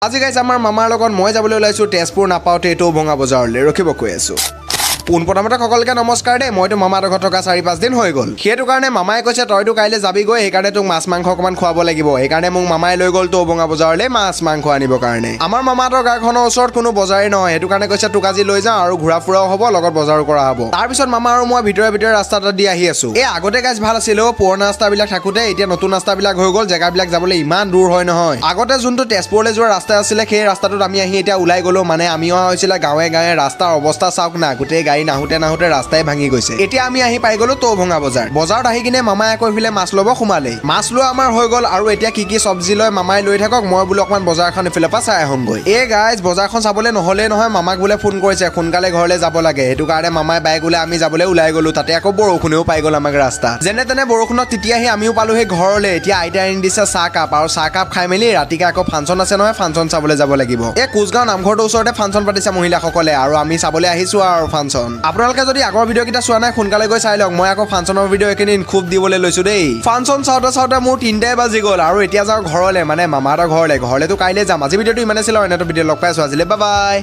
আজি গাইজ, আমাৰ মামাৰ লগত মই যাবলৈ ওলাইছোঁ তেজপুৰ নাপাওঁতে এইটো ভঙা বজাৰলৈ। ৰখিব, কৈ আছোঁ। পোনপ্ৰথমতে সকলোকে নমস্কাৰ দেই। মইতো মামাহঁতৰ ঘৰত থকা 4-5 দিন হৈ গ'ল। সেইটো কাৰণে মামাই কৈছে, তইতো কাইলৈ যাবিগৈ, সেইকাৰণে তোক মাছ মাংস অকণমান খুৱাব লাগিব। সেইকাৰণে মোক মামাই লৈ গ'ল টৌবঙা বজাৰলৈ মাছ মাংস আনিবৰ কাৰণে। আমাৰ মামাহঁতৰ গাঁওখনৰ ওচৰত কোনো বজাৰেই নহয়। সেইটো কাৰণে কৈছে, তোক আজি লৈ যাওঁ আৰু ঘূৰা ফুৰাও হ'ব, লগত বজাৰো কৰা হ'ব। তাৰপিছত মামা আৰু মই ভিতৰে ভিতৰে ৰাস্তা এটা দি আহি আছো। এই আগতে গাইজ ভাল আছিল অ', পুৰণা ৰাস্তাবিলাক থাকোঁতে। এতিয়া নতুন ৰাস্তাবিলাক হৈ গ'ল, জেগাবিলাক যাবলৈ ইমান দূৰ হয় নহয়। আগতে যোনটো তেজপুৰলৈ যোৱা ৰাস্তা আছিলে, সেই ৰাস্তাটোত আমি আহি এতিয়া ওলাই গ'লো। মানে আমি অহা হৈছিলে গাঁৱে গাঁৱে। ৰাস্তাৰ অৱস্থা চাওক না, গোটেই গাড়ী নাহোতে নাহোতে ৰাস্তাই ভাঙি গৈছে। এতিয়া আমি আহি পাই গ'লো টৌভঙা বজাৰ। বজাৰত আহি কিনে মামাই আকৌ এইফালে মাছ ল'ব সোমালেই। মাছ লোৱা আমাৰ হৈ গ'ল আৰু এতিয়া কি কি চব্জি লয় মামাই লৈ থাকক, মই বোলো অকণমান বজাৰখন এইফালৰ পৰা চাই আহোঁগৈ। এই গাইজ, বজাৰখন চাবলৈ নহ'লেই নহয়, মামাক বোলে ফোন কৰিছে, সোনকালে ঘৰলৈ যাব লাগে। সেইটো কাৰণে মামাই বাইক ওলাই আমি যাবলৈ ওলাই গ'লো। তাতে আকৌ বৰষুণেও পাই গ'ল আমাক ৰাস্তা। যেনে তেনে বৰষুণত তিতি আহি আমিও পালো সেই ঘৰলৈ। এতিয়া আইতাই আনি দিছে চাহ কাপ আৰু চাহ কাপ খাই মেলি ৰাতিকে আকৌ ফাংচন আছে নহয়, ফাংচন চাবলৈ যাব লাগিব। এই কোচগাঁও নামঘৰটোৰ ওচৰতে ফাংচন পাতিছে মহিলাসকলে আৰু আমি চাবলৈ আহিছো আৰু ফাংচন। আপোনালোকে যদি আগৰ ভিডিঅ' কেইটা চোৱা নাই, সোনকালে গৈ চাই লওক। মই আকৌ ফাংচনৰ ভিডিঅ' এইকেইদিন খুব দিবলৈ লৈছো দেই। ফাংচন চাওঁতে চাওঁতে মোৰ 3টাই বাজি গ'ল আৰু এতিয়া যাওঁ ঘৰলৈ, মানে মামাহঁতৰ ঘৰলৈ। ঘৰলেতো কাইলৈ যাম। আজি ভিডিঅ'টো ইমানে আছিল আৰু এনেটো ভিডিঅ' লগ পাই আছো। আজিলৈ বাই বাই।